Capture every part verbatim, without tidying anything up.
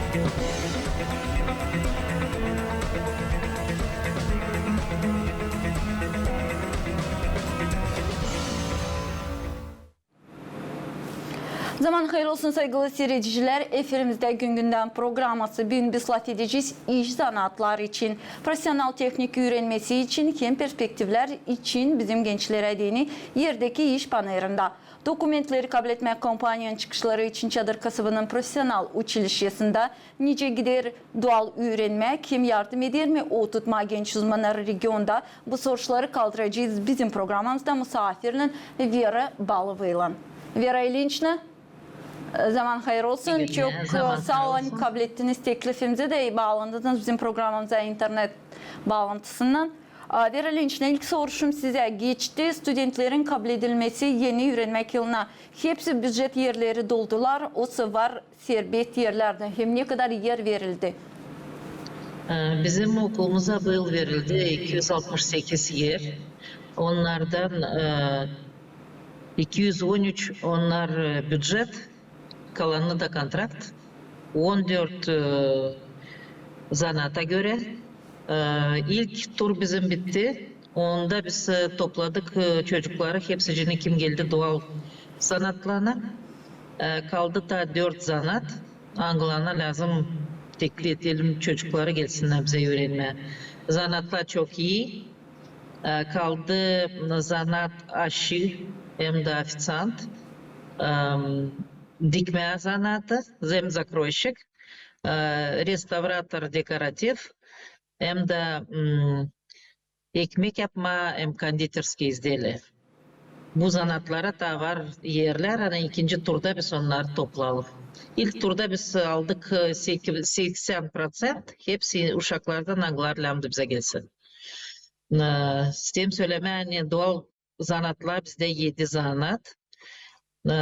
Zaman hayır olsun, saygılı siiredicilär. Efirimizdä "Gün-gündän" programması. Büün biz lafedecez iş zanaatları için. Profesional tehnik üürenmesi için hem perspektivlär için bizim gençlerä deyni erdeki iş panelindä. Dokumentleri kabletmää kompaniyanın çıkışları için Çadır kasabanın profesional uçilişçesindä nicä gider dual üürenmää, kim yardım eder mi o tutmaa genç uzmannarı regionda? Bu soruşları kaldıracez bizim programamızda musaafirlän Vera Balovaylan. Vera İlinçna, zaman hayır olsun. Çok saa olun, kablettiniz teklifimizi dä baalandınız bizim programamıza internet baalantısından. A, Vera İlinçna, ilk soruşum sizä. Geçti studentlerin kabledilmesi eni üürenmäk yılına. Hepsi bücet erleri doldular, osa var serbest erlär dä, hem ne kadar er verildi? E, bizim okulumuza bu yıl verildi iki üz altmış sekiz er. Onnardan, e, iki üz on üç onnar, e, bücet, kalanı da kontrakt. On dört, e, zanaata görä. E, ilk tur bizim bitti. Onda biz, e, topladık, e, çocukları, hepsicini, kim geldi dual zanaatlarına. E, kaldı taa dört zanaat, angılarına lääzım teklif edelim çocukları gelsinnär bizä üürenmää. Zanaatlar çok ii. E, kaldı zanaat aşçı hem dä ofiţiant, em, dikmää zanaatı, hem zakrojşik, e, restavrator dekorativ, hem dä, m, ekmek yapmaa hem konditerskiy izdeliya. Bu zanaatlara taa var erlär, ani ikinci turda biz onnarı toplayalım. İlk turda biz aldık, e, seki-, seksän proţent, hepsi uşaklardan, angıları lääzımdı bizä gelsin. E, isteerim sölemää, ani dual zanaatlar bizdä edi zanaat. E,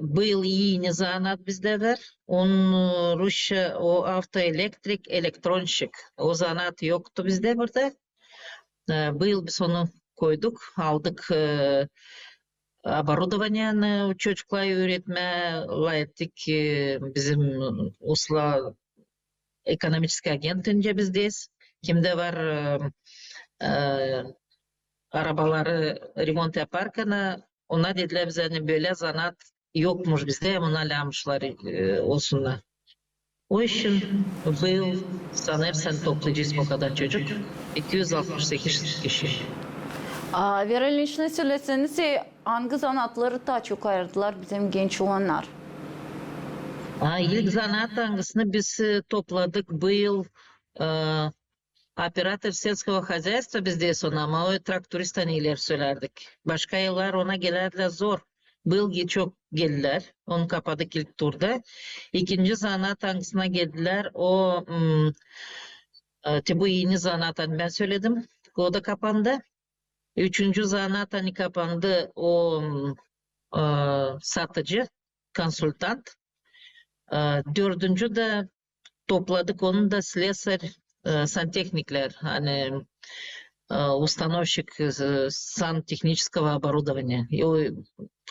bu yıl eni zanaat bizdä var. Onun, e, rusça o avtoelektrik, elektronşik. O zanaat yoktu bizdä burada. E, bu yıl biz onu koyduk, aldık, e, оборудованиены çocukları üüretmää, lafettik, e, bizim uslu ekonomiçeskiy agent öncä bizdä, kimdä var, e, e, arabaları remont yaparkana, onnar dedilär bizä, ani bölä zanaat yokmuş bizdä, hem onnar lääzımmış, e, olsunnar. O için bu yıl sanêrsam toplayacez o kadar çocuk, iki üz altmış sekiz kişi. A, Vera İlinçna, söleseniz, angı zanaatları taa çok ayırdılar bizim genç olannar? A, ilk zanaat, angısını biz, e, topladık bu yıl, e, operator сельского хозяйства bizdä, ama o traktorist, ani ileri sölärdik. Başka yıllar ona gelärdilär zor. Bu yıl ge-, çok geldilär. Onu kapadık ilk turda. İkinci zanaat, angısına geldilär, o, m, e, te bu eni zanaat, ani bän söledim, o da kapandı. Üçüncü zanaat, ani kapandı, o, m, e, satıcı, konsultant. E, dördüncü dä topladık onu da слесарь, e, santehniklär, ani, e, установщик, e, сантехнического оборудования. E, o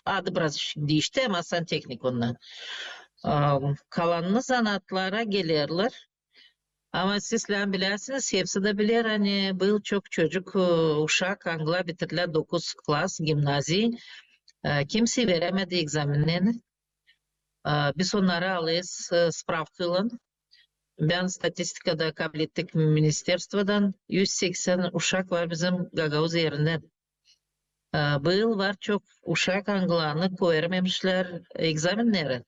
adı biraz diişti, ama santehnik onnar. E, kalanı zanaatlara gelerlär. Ama siz lääzım biläsiniz, hepsi dä biler, ani bu yıl çok çocuk, e, uşak, angılar bitirdilär dokuz klas gimnaziya, e, kimsey verämedi ekzamenlerini. E, biz onnarı alêrız, e, spravkaylan. Bän statistikada kablettik ministerstvodan, üz seksän uşak var bizim gagauz erindän. E, bu yıl var çok uşak, angılarını koymamışlar ekzamenleri.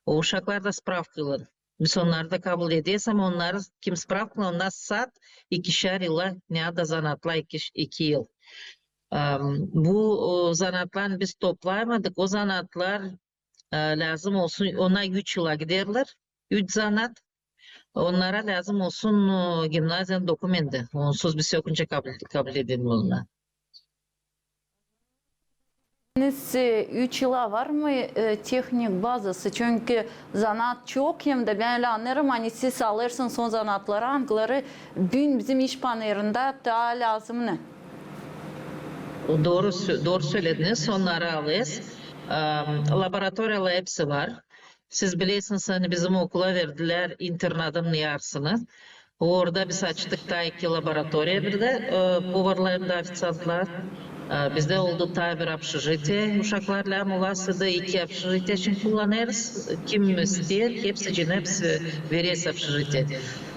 O uşaklar da spravkaylan. Biz onnarı da kabul ederiz, ama onnarı kim spravkaylan, onnar sat ikişär yıla, ne da zanaatlar iki, iki yıl. Em, bu, o, zanaatlarını biz toplaymadık. O zanaatlar, e, lääzım olsun, onnar üç yıla giderlär. Üç zanaat. Onnara lääzım olsun, e, gimnaziyanın dokumentti. Onsuz biz yok nicä kabul, kabul edelim onnarı. Siz, e, üç yıla var mı, e, tehnik bazası? Çünkü zanaat çok, hem dä bän ölä annêêrım, ani siz alêrsınız o zanaatları, angıları büün bizim iş panelindä taa lääzımnı. Dooru sö-, dooru sölediniz, onnarı alêrız. Em, laboratoriyalar hepsi var. Siz bilersiniz, ani bizim okula verdilär internatın yarısını. Orada biz açtık taa iki laboratoriya bir dä, e, povarlar hem dä ofisiantlar. E, bizdä oldu taa bir opşijitiye, uşaklar lääm olasıydı, iki opşijitiye için kullanêrız. Kim isteer, hepsi için, hepsi vereriz opşijitiye.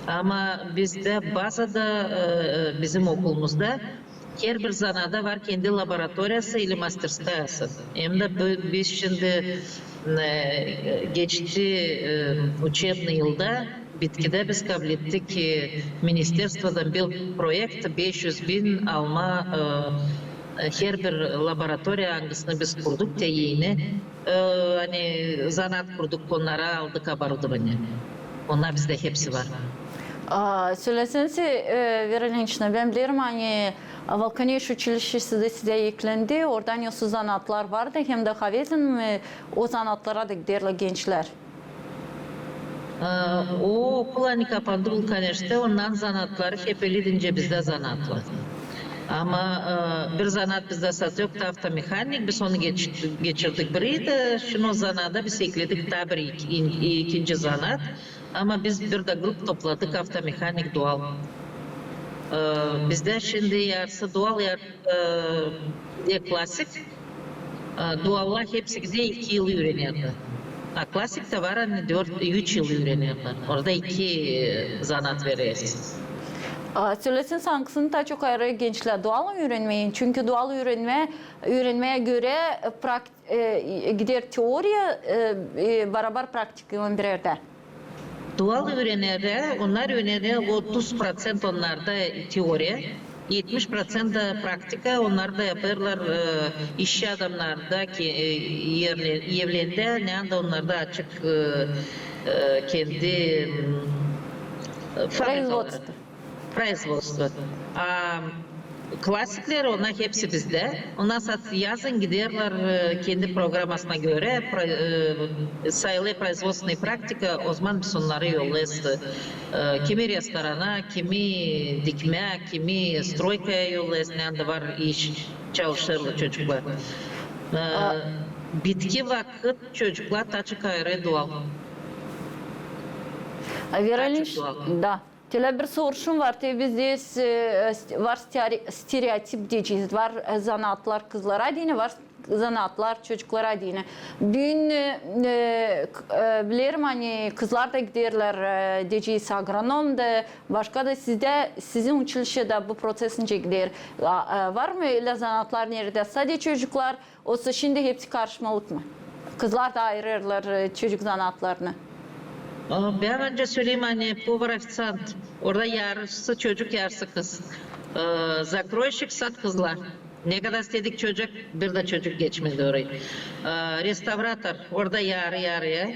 Ama bizdä bazada, e, e, bizim okulumuzda herbir zanaada var kendi laboratoriyası ili masterskoyası. Hem dä bi-, biz şindi, e, geçti, e, учебный yılda bitkidä biz kablettik, e, ministerstvodan bir proekt, beş üz bin alma, e, e, herbir laboratoriya, angısını biz kurduk te eni, e, ani zanaat kurduk, onnara aldık оборудование. Onnar bizdä hepsi var. A, söläseniz, e, Vera İliniçna, bän bilerim, ani Valkaneş uçilişçesi dä sizä eklendi, orada ne zanaatlar vardı, hem dä havetlen mi o zanaatlara da giderlär gençlär? E, o okul ani kapandı Valkaneştä, ondan zanaatları hep elli dincä bizdä zanaat var. Ama, e, bir zanaat bizdä sat yok, avtomehanik, biz onu geç-, geçirdik burayı da, şindi o zanaada biz ekledik taa bir iki-, in-, ikinci zanaat. Ama biz bir dä grup topladık, avtomehanik dual. E, bizdä şindi yarısı dual, yar-, e, bir dä klasik. E, duallar hepsi dä iki yıl üürenerlär. A klasiktä var, ani dört, üç yıl üürenerlär. Orada iki, e, zanaat vereriz. A, söläseniz, angısını taa çok ayırêr gençlär dual üürenmää? Çünkü dual üürenmää, üürenmää görä, e, prakt-, e, gider teoriya, e, e, barabar praktika birerdä. Dual üürenerlär, onnar üürener otuz proţent onnarda teoriya, etmiş proţent dä praktika, onnarı da yapêrlar, e, işçi adamnarda ki, e, erle-, evlerdä, neredä onnarda açık, e, e, kendi, m, e, fabrikaları. Производство. Производство. A klasikleri, onnar hepsi bizdä. Ondan sora yazın giderlär, e, kendi programasına görä, pro-, e, sayılêr производственная практика, ozaman biz onnarı yollêêrız, e, kimi restorana, kimi dikmää, kimi stroykaya yollêêrız, neredä var iş, çalışêrlar çocuklar. E, bitki vakıt çocuklar taa çok ayırêr dual. Vera İliniç, da. Tölä bir soruşum var. Te bizdä, e, st-, var stereotip deyecez, var, e, zanaatlar kızlara deyni, var zanaatlar çocuklara deyni. Büün, e, e, k-, e, bilerim, ani kızlar da giderlär, e, deyecez, agronom da, başka da sizdä, sizin uçilişçedä bu proţes nicä gider. A, e, var mı ölä zanaatlar, neredä sade çocuklar, osa şindi hepsi karışmalık mı? Kızlar da ayırêrlar, e, çocuk zanaatlarını. A, bän öncä söleyim, ani povar-ofisiant, orada yarısı çocuk, yarısı kız. E, zakroyşik sat kızlar. Ne kadar istedik çocuk, bir dä çocuk geçmedi orayı. E, restavrator, orada yarı-yarıya. E,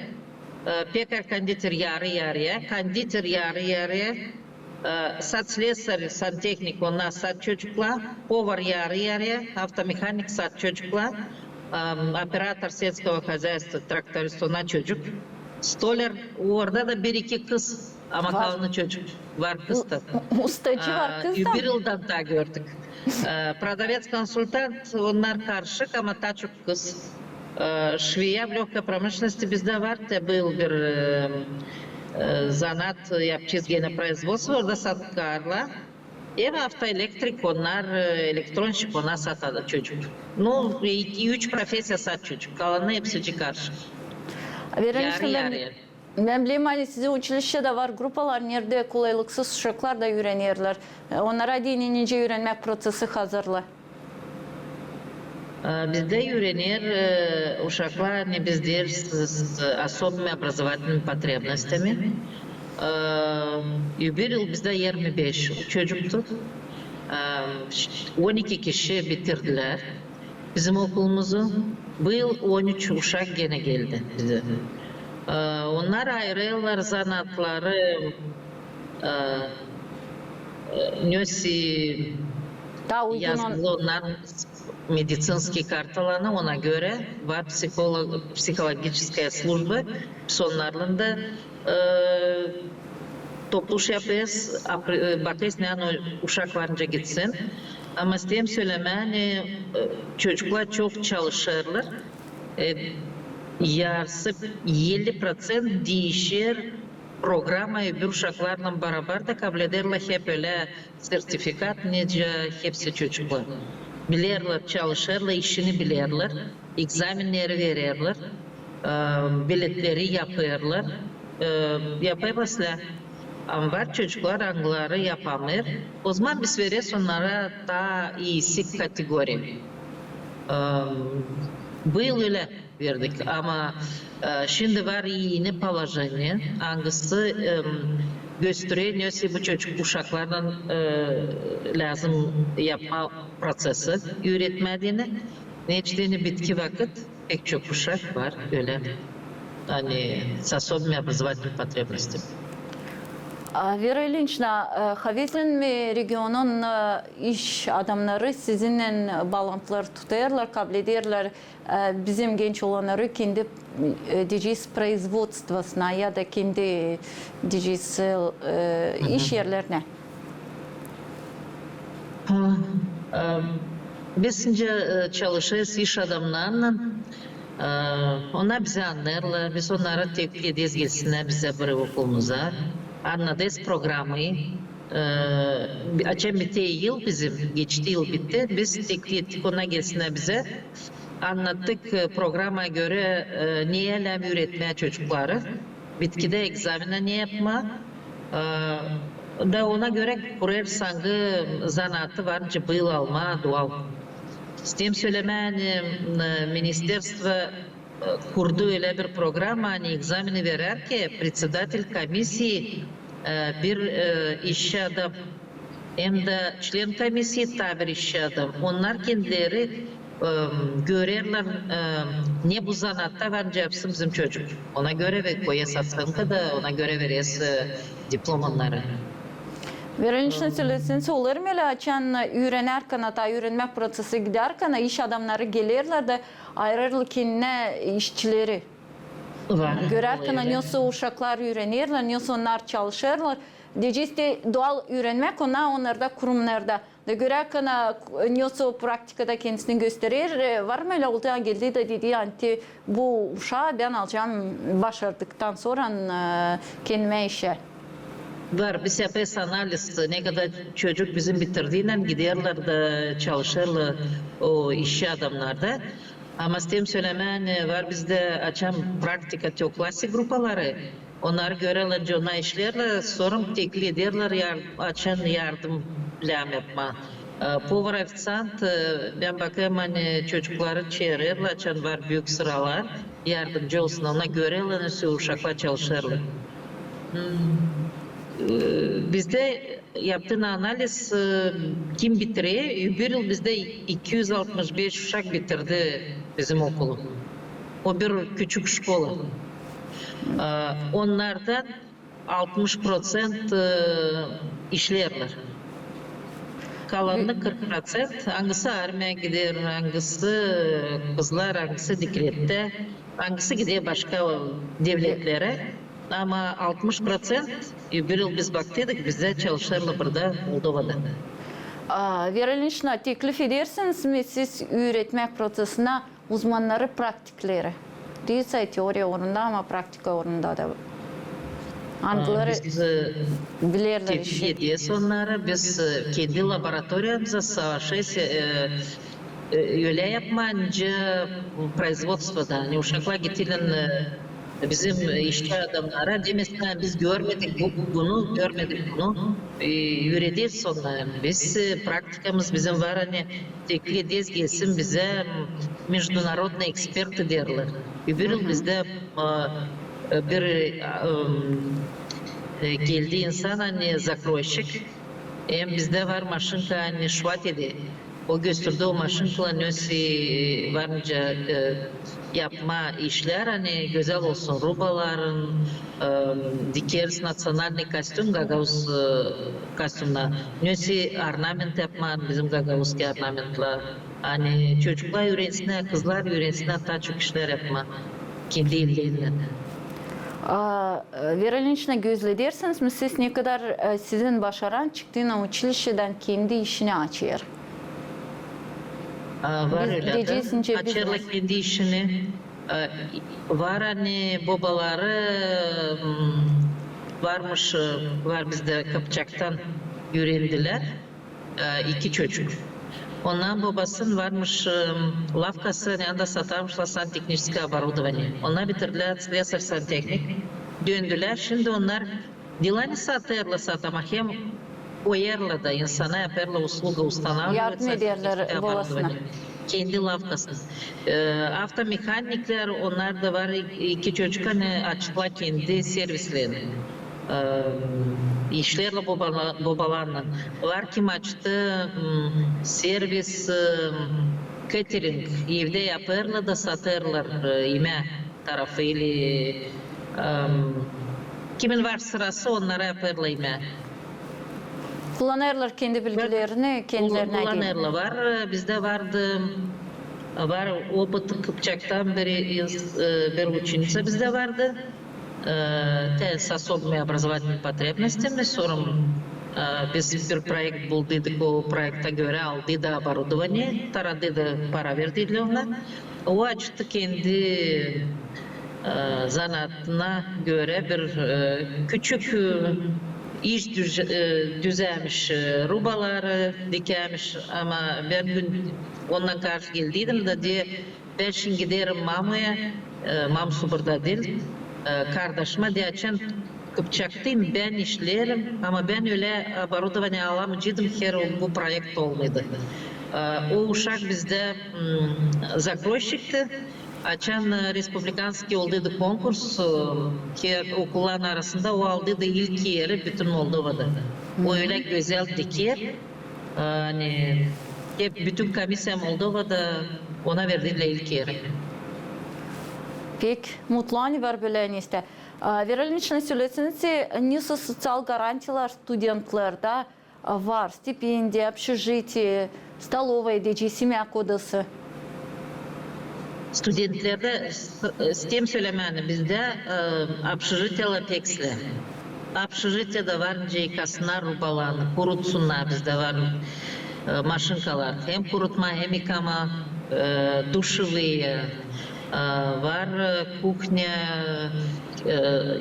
pekar-konditer yarı-yarıya, konditer yarı-yarıya. E, sat slesäri, santehnik, onnar sat çocuklar, povar yarı-yarıya, avtomehanik sat çocuklar, e, operator сельского хозяйства, traktorist, onnar çocuk. Stoler, orada da bir-iki kız, ama kalanı çocuk. Var kız da. Ustacı var kız da. Öbür yıldan taa gördük. E, продавец-консультант, onnar karışık, ama taa çok kız. E, şveya в лёгкой промышленности bizdä var, te был bir, e, e, zanaat, yapacez genä производство, orada sat karlar. Hem avtoelektrik, onnar, e, elektronşik, onnar sat çocuk. Nu, iki, üç profesiya sat çocuk, kalanı hepsi karışık. Yarı-yarıya. Bän bilerim, ani sizin uçilişçedä var grupalar, neredä kolaylıksız uşaklar da üürenerlär. E, onnara deyni nicä üürenmäk proţesi hazırlı? E, bizdä üürener, e, uşaklar, ani biz deeriz, s-, s-, особыми образовательными потребностями. E, öbür yıl bizdä irmi beş çocuktu. E, ş-, on iki kişi bitirdilär bizim okulumuzu. Bu yıl on üç uşak genä geldi bizä. E, onnar ayırêrlar zanaatları, e, e, nesoy yazılı onnar медицинские kartalarına, ona görä var психолог-, психологическая служба, biz onnarlan da, e, topluş yapêrız, apre-, e, bakêrız, neredä uşak var nicä gitsin. Ama isteerim sölemää, ani, e, çocuklar çok çalışêrlar. E, yarısı, elli proţent diişer programa öbür uşaklarlan barabar da kablederlär hep ölä sertifikat, nicä hepsi çocuklar. Bilerlär, çalışêrlar, işini bilerlär, egzamenneri vererlär, e, biletleri yapêrlar, e, yapêrlar islää. Ama var çocuklar, angıları yapamêêr. Ozaman biz vereriz onnara taa iisi kategoriya. E, bu yıl ölä verdik. Ama, e, şindi var eni položeniye, angısı, em, gösterer, nesoy bu çocuk, uşaklarlan, e, lääzım yapma proţesi üüretmää deyni. Neçin deyni bitki vakıt pek çok uşak var ölä, ani с особыми образовательными потребностями. A, Vera İliniçna, e, habersiz mi regionun, e, iş adamnarı sizinnän baalantılar tutêrlar, kablederlär, e, bizim genç olannarı kendi, e, deyecez, производствосуна ya da kendi, deyecez, e, iş erlerinä? Ha, e, biz şindi, e, çalışêrız iş adamnarınnan. E, onnar bizi annêêrlar, biz onnarı teklif ederiz, gelsinnär bizä buraya okulumuza. Annadêrız programayı. E, açan biter yıl bizim, geçti yıl bitti, biz teklif ettik, onnar gelsinnär bizä. Annattık, e, programaya görä, e, ne lääzım üüretmää çocukları. Bitkidä egzameni ne yapmaa. E, da ona görä kurêrız, angı zanaatı var nicä bu yıl almaa, dual. İsteerim sölemää, ani, e, ministerstvo, e, kurdu ölä bir programa, ani egzameni verärkän председатель комиссии, e, bir, e, işçi adam hem dä çlen komisii, taa bir işçi adam. Onnar kendileri, e, görerlär, e, ne bu zanaatta var nicä yapsın bizim çocuk. Ona görä ve koyêrız oţenkayı da, ona görä vereriz, e, diplom onnara. Vera İliniçna, söläseniz, olêr mu ölä, açan üürenärkän, taa üürenmä proţesi gidärkän, iş adamnarı gelerlär dä ayırêrlar kendinä işçileri? Var. Görärkän, nesoy uşaklar üürenerlär, nesoy onnar çalışêrlar. Deyecez, te dual üürenmäk, onnar, onnarda kurumnarda. Da görärkän, nesoy praktikada kendisini gösterer, e, var mu ölä oldu, geldi da dedi, ani te bu uşaa bän alacam başardıktan sora, e, kendimä işä. Var, biz yapêrız analiz, ne kadar çocuk bizim bitirdiynän giderlär da çalışêrlar o işçi adamnarda. Ama isteerim sölemää, ani var bizdä açan praktika, te o klasik grupaları, onnarı görerlär, nicä onnar işleerlär, sora teklif ederlär, yar-, açan yardım lääzım yapmaa. E, povar, ofiţiant, e, bän bakêrım, ani çocukları çaarêrlar, açan var büük sıralar, yardımcı olsun, onnar görerlär, nesoy uşaklar çalışêrlar. Hmm. E, bizdä yaptım analiz, e, kim bitirä, öbür yıl bizdä iki üz altmış beş uşak bitirdi bizim okulu. O bir küçük şkola. E, onnardan altmış proţent, e, işleerlär. Kalanı kırk proţent, angısı armiyaya gider, angısı, e, kızlar, angısı dekrettä, angısı gider başka devletlerä. Ama altmış proţent, e, bir yıl biz baktıydık, bizdä çalışêrlar burada, Moldovada. A, Vera İliniçna, teklif edersiniz mi siz üüretmäk proţesinä uzmannarı, praktikleri? Diil sade teoriya uurunda, ama praktika uurunda da. Angıları bilerlär işi. Biz, e, teklif ederiz onnarı, biz, e, kendi laboratoriyamızda savaşêrız, e, e, ölä yapmaa, nicä производствода, ani uşaklar getirsin, e, bizim, e, işçi adamnara, demesin, ani biz görmedik bu, bunu, görmedik bunu, e, üürederiz onnarı. Biz, e, praktikamız bizim var, ani teklif ederiz, gelsin bizä, m, международный эксперт derlär. Öbür yıl bizdä, e, e, bir, e, e, geldi insan, ani закройщик, hem bizdä var maşinka, ani şvat eder. O gösterdi o maşinkaylan, nesoy var nicä, e, yapmaa işlär, ani gözäl olsun rubaların, e, dikersin национальный костюм, gagauz, e, kostümnarı. Nesoy ornament yapmaa, bizim gagauzский ornamentlar. Ani çocuklar üürensinnär, kızlar üürensinnär taa çok işlär yapmaa kendi ellerinnän. A, Vera İliniçna, gözledersiniz mi siz, ne kadar, e, sizin başaran çıktıynan uçilişçedän kendi işini açêr? A, var ölä dä. Açêrlar kendi işini. E, var ani bobaları, m, varmış, e, var bizdä Kıpçaktan üürendilär, e, iki çocuk. Onnan bobasının varmış, e, lavkası, neredä satarmışlar santehniçeskaya oborodovanie. Onnar bitirdilär слесарь-сантехник, döndülär. Şindi onnar diil ani satêrlar sat, ama hem koyêrlar da insana, yapêrlar usluga, устанавливают santehniçeskaya oborodovanie. Kendi lavkasını. E, avtomehaniklär, onnar da var iki çocuk, ani açtılar kendi servislerini. E, işlärlär bobala-, bobalarınnan. Var kim açtı, m, servis, e, ketering, evdä yapêrlar da satêrlar, e, imää tarafı ili, e, kimin var sırası, onnara yapêrlar imää. Kullanêrlar kendi bilgilerini, kendilerine göre. Kullanêrlar. Var, e, bizdä vardı, var opıt Kıpçaktan biri, e, bir uçenniţa bizdä vardı. E, te с особыми образовательными потребностями, sora, e, biz bir proekt bulduk, o proektä görä aldı da oborodovanie, taradı da para verdilär ona. O açtı kendi, e, zanaatına görä bir, e, küçük, e, iş düz-, e, düzämiş, e, rubaları dikämiş, ama bän gün ondan karşı geldiydim da, deer, bän şindi giderim mamaya, e, maması burada diil, e, kardaşıma, deer, açan Kıpçaktayım, bän işleerim, ama bän ölä oborodovanie alamayaceydım, eer bu proekt olmaydı. E, o uşak bizdä, m, zagrozçikti. Açan, e, respublikanskiy olduydu konkurs, e, eer okulların arasında, o aldıydı ilk eri bütün Moldovada. O ölä gözäl diker. E, ani hep bütün komissiya Moldovada ona verdilär ilk eri. Pek mutlu, ani var bölä neyse. E, Vera İlyiçna, söläseniz, nesoy soţial garantiyalar studentlerdä var, stipendiya, opşijitiye, stolovoya deyecez, semya kodası. Studentlerdä s-, s-, isteerim sölämää, ani bizdä, e, opşijitiyalar pek islää. Opşijitiyada var nicä yıkasınnar rubalarını, kurutsunnar, bizdä var, e, maşinkalar, hem kurutmaa, hem yıkamaa, e, duşevıya, e, var, e, kuhnya, e,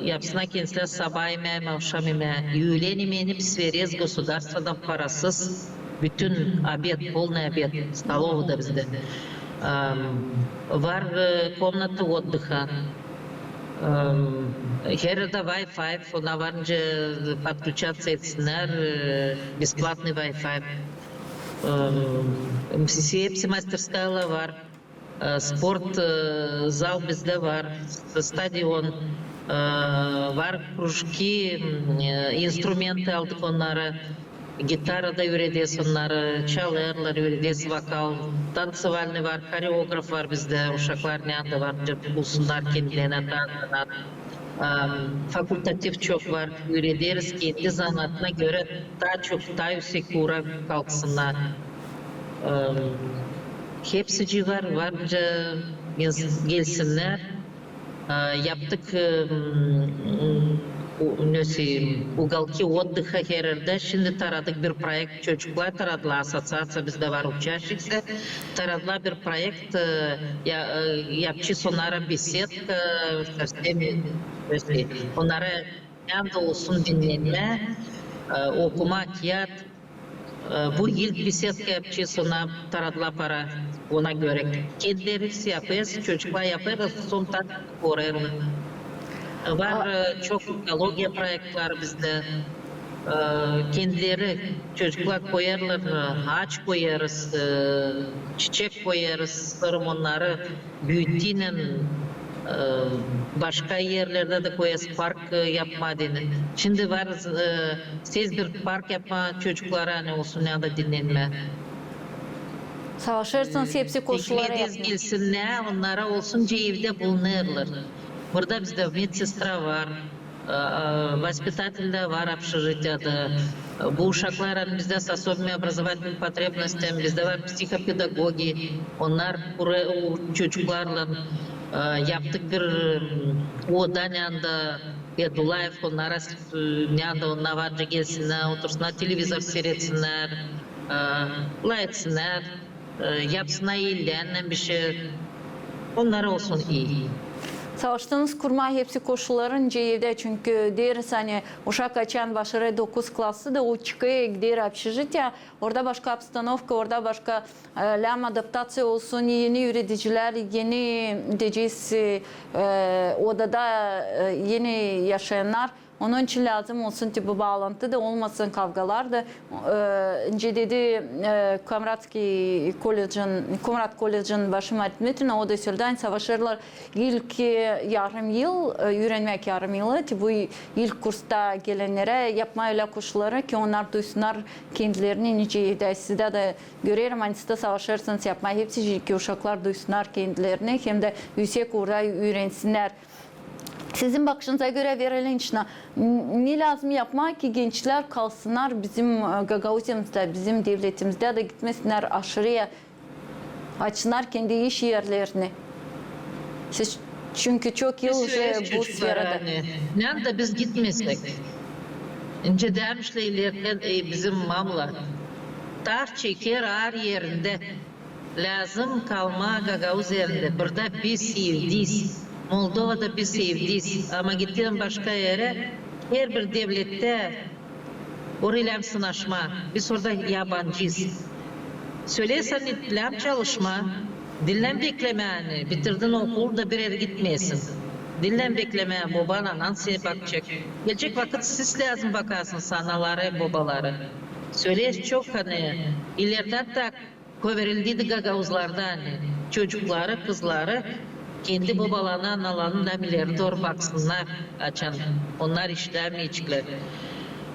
yapsınnar kendilär sabaa imää, avşam imää. Üülen imeeni biz vereriz gosudarstvodan parasız. Bütün obed, полный обед, stolovada bizdä. Em, var, e, комната отдыха. Em, hererdä Wi-Fi, ona var nicä подключаться etsinnär, e, бесплатный Wi-Fi. Em, hepsi мастерскаяlar var. E, sport, e, zal bizdä var, stadion, e, var кружки, m, e, инструменты aldık onnara, gitarada üürederiz onnarı, çalêrlar, üürederiz vokal, танцевальный var, horeograf var bizdä, uşaklar neredä var, bulsunnar kendilerinä tans, zanaat. Am, fakultativ çok var, üürederiz kendi zanaatına görä taa çok, taa üüsek uura kalksınnar. Am, hepsicii var, var nicä gelsinnär. A, yaptık, am, u-, nesoy, уголки отдыха hererdä. Şindi taradık bir proekt, çocuklar taradılar, asosiaţiya bizdä var, учащихся. Taradılar bir proekt, e, ya, e, yapacez onnara besedka, e, совсем, e, şey, onnara neredä olsun dinnenmää, e, okumaa, kiyat. E, bu ilk besedka yapacez, ona taradılar para, ona görä. Kendileri yapêr, çocuklar yapêr, sora taa korêrlar. Var, e, çok ekologiya proektleri bizdä. E, kendileri çocuklar koyêrlar, e, aaç koyêrız, e, çiçek koyêrız, sora onnarı büüttiynän, e, başka erlerdä dä koyêrız, park, e, yapmaa deyni. Şindi var, e, sez bir park yapmaa çocuklara, ani olsun neredä dinnenmää. Savaşêrsınız, e, hepsi koşuları yapmaa. Teklif ederiz, gelsinnär, onnara olsun nicä evdä bulunêrlar. Burada bizdä medsestra var. E, e, воспитатель dä var opşijitiyada. E, bu uşaklar, ani bizdä с особыми образовательными потребностями, bizdä var psihopedagogi. Onnar kura-, o, çocuklarlan, e, yaptık bir, m, oda, neredä Edulaev, onnara, e, neredä onnar var nicä gelsinnär, otursunnar, televizor siiretsinnär, e, lafetsinnär. E, yapsınnar ellerindän bişey. Onnara olsun ii. Savaştınız kurmaa hepsi koşulları nicä evdä, çünkü deeriz, ani uşak açan başarêr dokuz klası da, o çıkêr, gider общежитие, orada başka обстановка, orada başka, e, lääzım adaptaţiya olsun, eni üüredicilär, eni, deyecez, e, odada, e, eni yaşayannar. Onun için lääzım olsun, te, bu baalantı da olmasın, kavgalar da. E, nicä dedi, e, Komratskiy kollecin, Komrat kollecin başı Mariya Dmitriyevna, o da söledä, ani savaşêrlar ilk, e, yarım yıl, e, üürenmäk yarım yılı, te, bu ilk kursta gelennerä yapmaa ölä koşulları, ki onnar duysunnar kendilerini nicä evdä. Sizdä dä görerim, ani siz dä savaşêrsınız yapmaa hepsi, ki uşaklar duysunnar kendilerini, hem dä üüsek uurda üürensinnär. Sizin bakışınıza görä, Vera İliniçna, n-, ne lääzım yapmaa, ki gençlär kalsınnar bizim, e, Gagauziyamızda, bizim devletimizdä da gitmesinnär aşırıya, açsınnar kendi iş erlerini? Siz, çünkü çok yıl uje bu sferada. Nända biz gitmesäk. Nicä dämişlär ileridän, e, bizim mamlar. Taş çeker har erindä. Lääzım kalmaa Gagauz erindä. Burada biz evdeyiz. Moldovada biz evdeyiz. Ama gittin başka erä, herbir devlettä oraylan sınaşmaa. Biz orada yabancıyız. Söleersin, ani lääzım çalışmaa, diil lääzım beklemää, ani bitirdin okulu da bir erä gitmeesin. Diil lääzım beklemää, boban, anan seni bakacek. Gelecek vakıt siz lääzım bakasınız, anaları, bobaları. Söleer çok, ani ileridän tak köverildiydi gagauzlarda, ani çocukları, kızları kendi bobalarını, analarını da ileri dooru baksınnar, açan onnar işlämeyeceklär.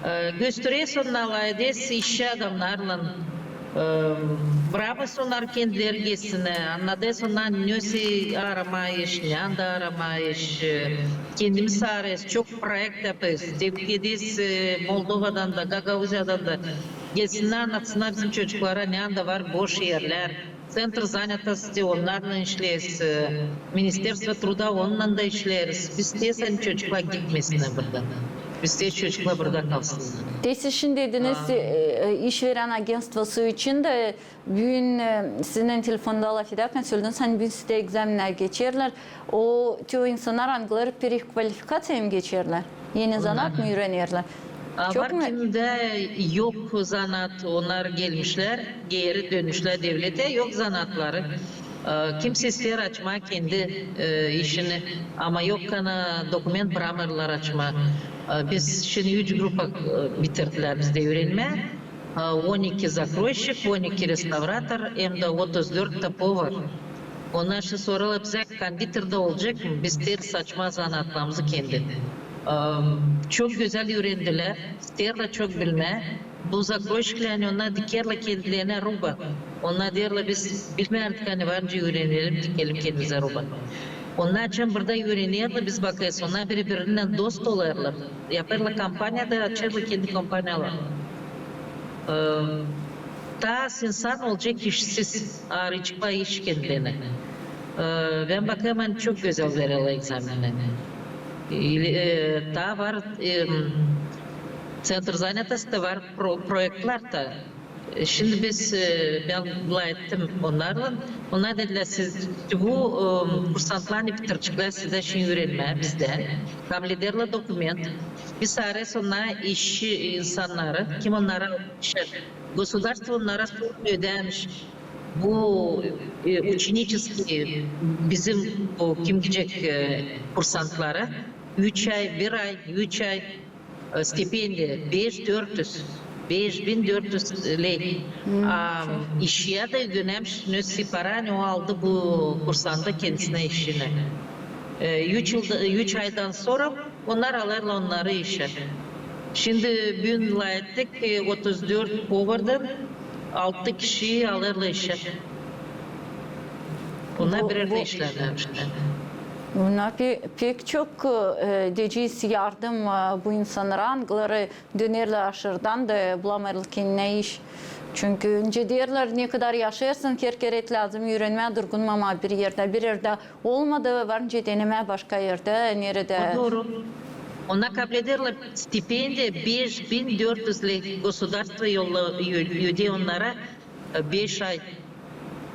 E, gösteräsin, alay edäsin iş adamnarlan, e, brakêsin onnarı kendileri gelsinnär, annadêrsın onnara, nesoy aramaa iş, nända aramaa iş, e, kendimiz arêêrız, çok proekt yapêrız, tebrik ederiz, e, Moldovadan da, Gagauziyadan da. Gelsinnär, annatsınnar bizim çocuklara, nända var boş erlär. Центр занятости, onnarlan işleeriz. Министерство труда, onunnan da işleeriz. Biz isteeriz, ani çocuklar gitmesinnär buradan. Biz isteeriz, çocuklar burada kalsınnar. Te siz şindi dediniz, e, e, işverän agentstvosu için dä büün, e, sizinnän telefonda lafedärkän sölediniz, ani büün sizdä egzamennär geçerlär. O, te o insannar, angıları переквалификация mı geçerlär? Eni zanaat mı üürenerlär? Çok var mu? Kimdä yok zanaat, onnar gelmişlär, geeri dönmüşlär devletä, yok zanaatları. E, kimsey isteer açmaa kendi, e, işini, ama yok kana dokument, bramêêrlar açmaa. E, biz şindi üç grupa, e, bitirdilär bizdä üürenmää. E, on iki закройщик, on iki реставратор, hem dä otuz dört повар. Onnar şindi sorêrlar bizä, konditor da olacek mı? Biz isteeriz açmaa zanaatlarımızı kendi. E, çok gözäl üürendilär, isteerlär çok bilmää. Bu закройщиклär, ani onnar dikerlär kendilerinä ruba. Onnar deerlär, biz bilmärdik, ani var nicä üürenelim, dikelim kendimizä ruba. Onnar açan burada üürenerlär, biz bakêrız, onnar biri-birinnän dost olêrlar. Yapêrlar kompaniya da, açêrlar kendi kompaniyalarını. E, taa az insan olacek işsiz, aarayaceklar iş kendilerinä. E, bän bakêrım, ani çok gözäl vererlär egzameni. E, taa var, e, центр занятости var, pro-, proektlär dä. E, şindi biz, e, bän lafettim onnarlan. Onnar dedilär, siz bu, e, kursantlarlan bitireceklär sizdä şindi üürenmää bizdä. Kablederlär dokument. Biz aarêêrız onnara işçi insannarı, kim onnara işer. Gosudarstvo onnara sorun ödämää. Bu, e, ученический, bizim bu kim gidecek, e, kursantlara üç ay, bir ay, üç ay, e, stipendiya, beş dört üz, beş bin dört üz ley. A işä dä ödämää, nesoy para, ani o aldı bu kursantı kendisinä işinä. E, üç yılda, üç aydan sora onnar alêrlar onnarı işä. Şindi büün lafettik, e, otuz dört povardan altı kişi alêrlar işä. Onnar bir erdä işlärlär işte. Bunnar pe-, pek çok, e, deyecez, yardım, e, bu insannara, angıları dönerlär aşırıdan da bulamêêrlar kendinä iş. Çünkü nicä deerlär, ne kadar yaşêêrsın, her kerä lääzım üürenmää, durgunmamaa bir erdä. Bir erdä olmadı, var nicä denemää başka erdä, neredä. O dooru. Onnar kablederlär stipendiya beş bin dört üz ley, gosudarstvo yolla-, ö-, ödeer onnara, e, beş ay.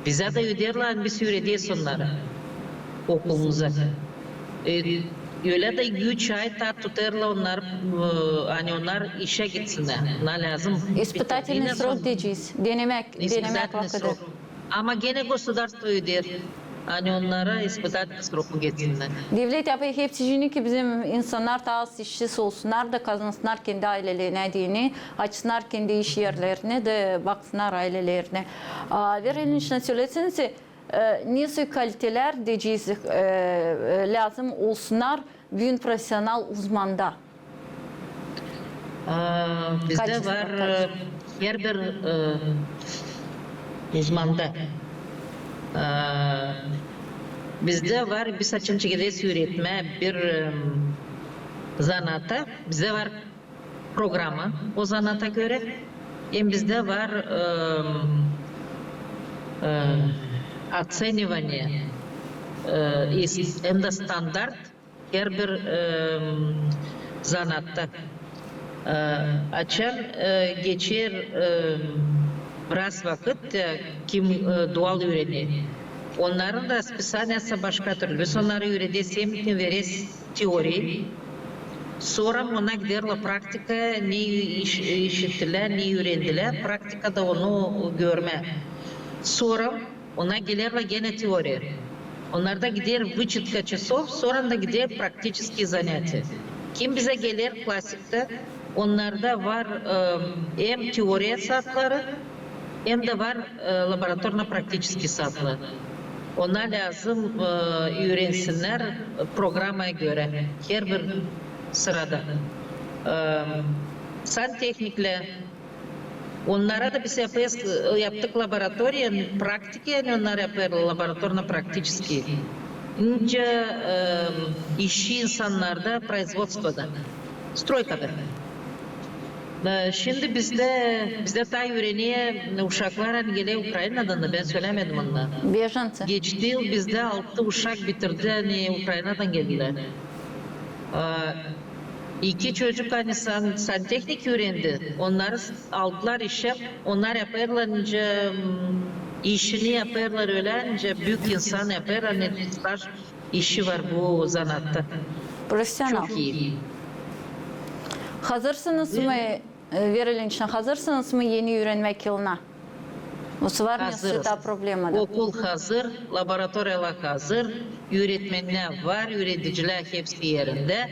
Bizä dä öderlär, biz üürederiz onnarı. okulunuza. E, ölä dä üç ay taa tutêrlar onnar, e, ani onnar işä gitsinnär. Onnar lääzım. Испытательный срок deyecez. Denemäk, denemäk vakıdı. Ama genä gosudarstvo öder, ani onnara испытательный срок geçsinnär. Devlet yapêr hepsicini, ki bizim insannar taa az işsiz olsunnar da kazansınnar kendi aylelerinä deyni, açsınnar kendi iş erlerini da baksınnar aylelerinä. A, Vera İliniçna, söläseniz, e, nesoy kalitelär deyecez, e, e, lääzım olsunnar büün profesional uzmanda? A, bizdä var, e, herbir, e, uzmanda. A, bizdä var, biz açan çekederiz üüretmää bir, e, zanaata. Bizdä var programa o zanaata görä. Hem bizdä var, e, e, оценивание, e, hem dä standart herbir, e, zanaatta. E, açan, e, geçer, e, biraz vakıt, e, kim, e, dual üürener, onnarın da spisaniyası başka türlü. Biz onnarı üürederiz, hem vereriz teoriya. Sora ona giderlär praktikaya, ne iş-, işittilär, ne üürendilär, praktikada onu görmää. Sora ona gelerlär genä teoriya. Onnarda gider вычетка часов, sora da gider практические занятия. Kim bizä geler klasiktä, onnarda var, e, hem teoriya saatları, hem dä var, e, laboratorno-praktiçeskiy saatları. Ona lääzım, e, üürensinnär programaya görä herbir sırada. E, santehniklär, onnara da biz yapêrız, e, yaptık laboratoriya, praktika, ani onnar yapêr laboratorno-praktiçeskiy. Nicä, e, işi insannarda, производствода, стройкада. E, şindi bizdä, bizdä taa üürener uşaklar, ani geler Ukrainadan da, bän sölämedim onu. Беженцы. Geçti yıl bizdä altı uşak bitirdi, ani Ukrainadan geldilär. E, iki çocuk, ani san-, santehnik üürendi, onnarı aldılar işä, onnar yapêrlar nicä, m, işini yapêrlar ölä, nicä büük insan yapêr, ani staž işi var bu zanaatta. Profesional. Çok ii. Hazırsınız mı, e, Vera İliniçna, hazırsınız mı eni üürenmäk yılına? Var mı sizä taa problema da? Okul hazır, laboratoriyalar hazır, üüretmennär var, üüredicilär hepsi erindä.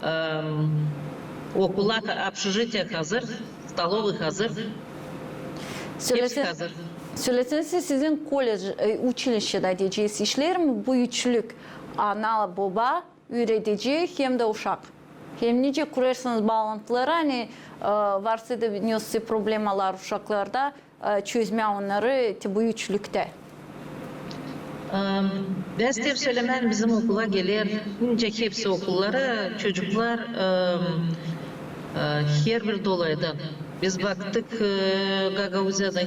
Em, okulla, общежитие hazır, столовый hazır. Hepsi hazır. Söläseniz, sizin kolledž, e, uçilişçedä deyecez, işleer mi bu üçlük, ana, boba, üüredici hem dä uşak? Hem nicä kurêrsınız baalantıları, ani, e, varsa da nesä problemalar uşaklarda, e, çözmää onnarı te bu üçlüktä? Em, bän isteerim sölemää, bizim okula geler, nicä hepsi okullara, çocuklar, em, e, herbir dolaydan. Biz baktık, e, Gagauziyadan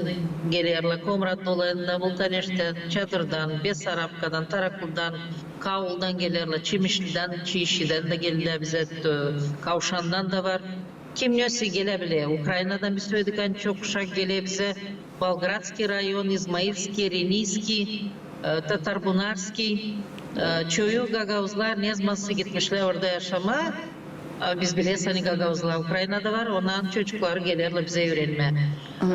gelerlär, Komrat dolayından, Vulkaneştän, Çadırdan, Besarabkadan, Taraklıdan, Kauldan gelerlär, Çimişlidän, Çiişidän dä geldilär bizä, e, Kavşandan da var. Kim nesä geläbiler. Ukrainadan biz söyledik, ani çok uşak geler bizä. Болградский район, Измаильский, Ренийский, e, Татарбунарский. E, çoyu gagauzlar nezamansa gitmişlär orada yaşamaa. E, biz bileriz, ani gagauzlar Ukrainada var, ondan çocukları gelerlär bizä üürenmää.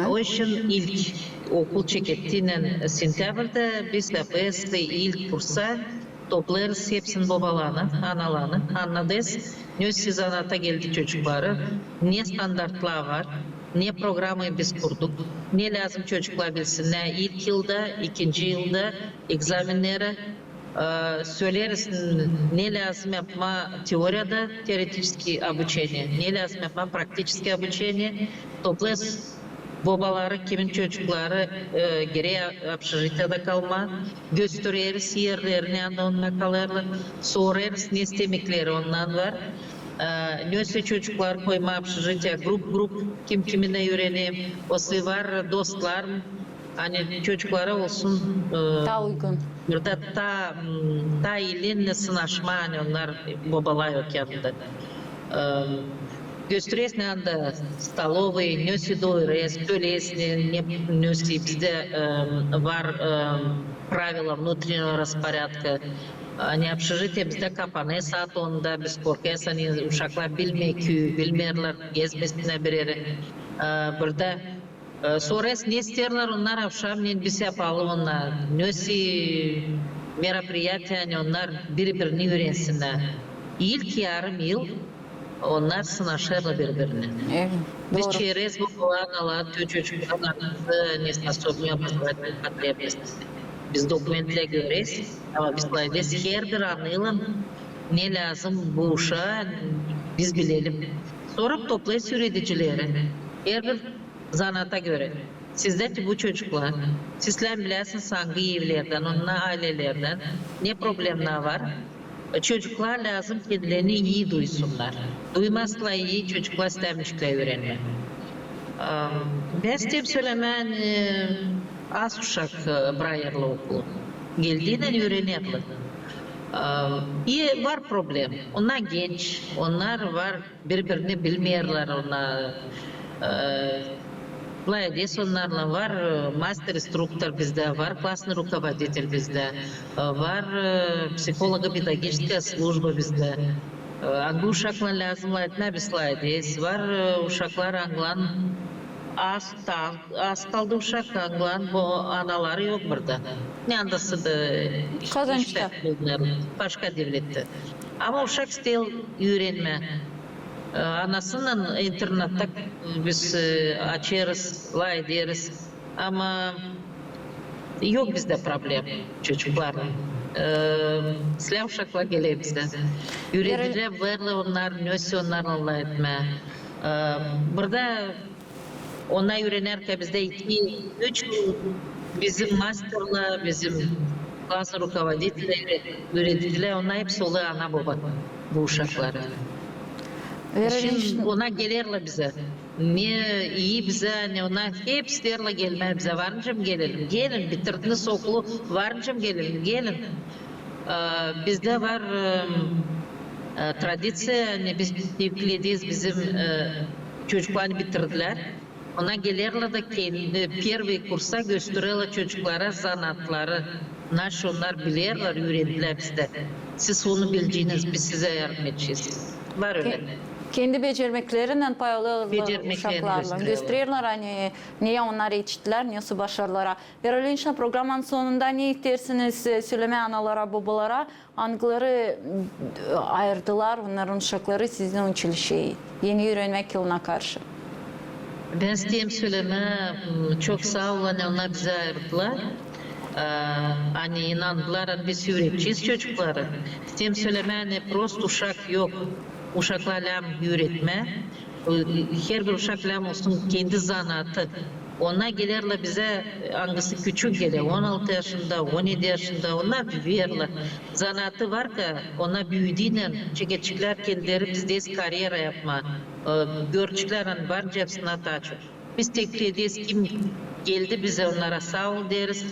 O için ilk okul çekettiniz sentäbrdä biz yapêrız ilk kursa. Toplêêrız hepsinin bobalarını, analarını, annadêrız, nesä zanaata geldi çocukları, ne standartlar var, ne programayı biz kurduk, ne lääzım çocuklar bilsinnär ilk yılda, ikinci yılda, ekzamenneri, e, söleeriz, ne lääzım yapmaa teoriyada, теоретическое обучение, ne lääzım yapmaa практическое обучение, toplêêrız bobaları, kimin çocukları, e, gerer общежитиеda kalmaa, göstereriz erleri, neredä onnar kalêrlar, sorêrız, ne istemekleri ondan var. E, nesä çocukları koymaa общежитиея, grup-grup, kim kiminä üürener, osa var dostlar, ani çocuklara olsun, e, taa uygun. Burada taa, m, taa ilinni sınaşmaa, ani onnar bobalar yok yanında. E, göstereriz, neredä столовый, nesä doyurêrız, söleeriz, ne, nesä bizdä, e, var, e, правила внутреннего распорядка. Ani общежитие bizdä kapanêr saat onda, biz korkêrız, ani uşaklar bilmeer ki, bilmeerlär, gezmesinnär bir erä. E, burada, e, sorêrız, ne isteerlär onnar avşamnen biz yapalım onnar. Nesoy мероприятия, ani onnar biri-birini üürensinnär. İlk yarım yıl onnar sınaşêrlar biri-birini. Evet, biz çeereriz bu, bu analar, tü çocuklar, ani неспособные образовательные потребности. Biz dokumentlär göreriz, ama biz lafederiz, herbir anılın ne lääzım bu uşaa, biz bilelim. Sora toplêêrız üüredicileri, herbir zanaata görä. Sizdä te bu çocuklar, sizlär bilersiniz, angı evlerdän, onnar aylelerdän, ne problemnar var. Çocuklar lääzım kendilerini ii duysunnar. Duymasa ii, çocuklar istämeyeceklär üürenmää. Am, bän isteerim sölemää, ani az uşak, e, brakêrlar okulu. Geldiynän üürenerlär. Am, i var problem. Onnar genç, onnar var biri-birini bilmeerlär, onnar, e, lafederiz onnarlan. Var, e, master-instruktor bizdä, var klasnıy rukovoditelь bizdä, e, var, e, психолого-педагогическая служба bizdä. E, angı uşaklan lääzım lafetmää, biz lafederiz. Var, e, uşaklar, angıların az, az kaldı uşak, angıların bu analar yok burada. Ne anası da, e, iştä bulunêr, başka devlettä. Ama uşak isteer üürenmää. E, anasınnan internatta biz, e, açêrız, lafederiz. Ama yok bizdä problem çocuklarlan. E, islää uşaklar geler bizdä. Üüredicilär var, onnar, nesoy onnarlan lafetmää. E, burada onnar üürenärkän bizdä iki, üç, bizim masterlar, bizim klasnıy rukovoditelär, üüredicilär, onnar hepsi olêr ana-boba bu uşaklara. Şindi onnar gelerlär bizä. Ne ii bizä, ne onnar hepsi isteerlär gelmää bizä. Varınca mı gelelim? Gelin, bitirdiniz okulu, varınca mı gelelim? Gelin. E, bizdä var, e, e, tradiţiya, ani biz tevfiklederiz bizim, e, çocuklar, ani bitirdilär. Onnar gelerlär dä kendi первый kursa göstererlär çocuklara zanaatları. Naşey onnar bilerlär, üürendilär bizdä. Siz onu bileceniz, biz sizä yardım edecez. Var ölä. Kendi becermeklerinnän paylaşêrlar uşaklarlan. Göstererlär, ani ne onnar etişttilär, nesoy başardılar. Vera İliniçna, programanın sonunda ne isteersiniz, e, sölemää analara, bobalara, angıları, e, ayırdılar onnarın uşakları sizin uçilişeyä, eni üürenmäk yılına karşı? Bän isteerim sölemää, m, çok saa olun, ani onnar bizi ayırdılar. E, ani inandılar, ani biz üüredecez çocukları. İsteerim sölemää, ani prost uşak yok. Uşaklar lääzım üüretmää. E, herbir uşak lääzım olsun kendi zanaatı. Onnar gelerlär bizä, angısı küçük geler, on altı yaşında, on edi yaşında, onnar verlär. Zanaatı var ka, onnar büüdüynän çekeceklär kendileri bizdä karyera yapmaa. E, göreceklär, ani var nicä hepsini açık. Biz tevfiklederiz, kim geldi bizä, onnara saa ol deriz.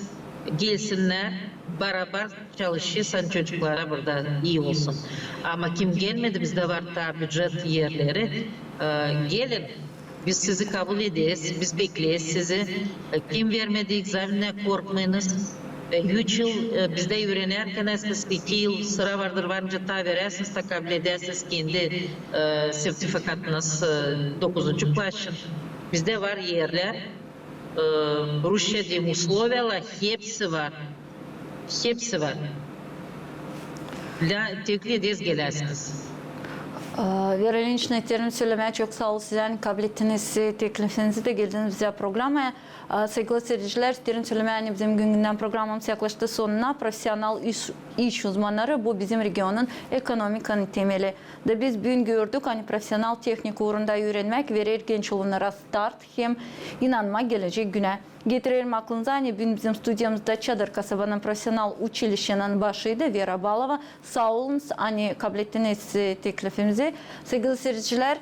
Gelsinnär, barabar çalışêrız, ani çocuklara burada ii olsun. Ama kim gelmedi, bizdä var taa bücet erleri. E, gelin, biz sizi kabul ederiz, biz bekleeriz sizi. E, kim vermedi ekzameni, korkmayınız. E, üç yıl, e, bizdä üürenärkän, siz iki yıl sıra vardır, varınca taa verärsiniz, taa kabul edärsiniz kendi, e, sertifikatınız, e, dokuzuncu klas için. Bizdä var erlär, e, rusça deyim, условия, hepsi var. Hepsi var. Lä, tevfiklederiz geläsiniz. E, Vera İliniçna, isteerim sölemää çok saa ol sizä, ani kabul ettiniz, e, teklifimizi dä geldiniz bizä programaya. E, saygılı siiredicilär, isteerim sölemää, ani bizim büünkü programamız yaklaştı sonuna. Profesional iş, iş uzmannarı, bu bizim regionun ekonomikanın temeli. Da biz büün gördük, ani profesional tehnika uurunda üürenmäk verer genç olannara start hem inanma gelecek günä. Getirelim aklınıza, ani büün bizim studiyamızda Çadır kasabanın profesional uçilişçinin başıydı Vera Balova. Saa olunuz, ani kabul ettiniz, e, teklifimizi. Saygılı siiredicilär,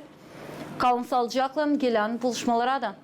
kalın saalıcaklan, gelän buluşmalara da.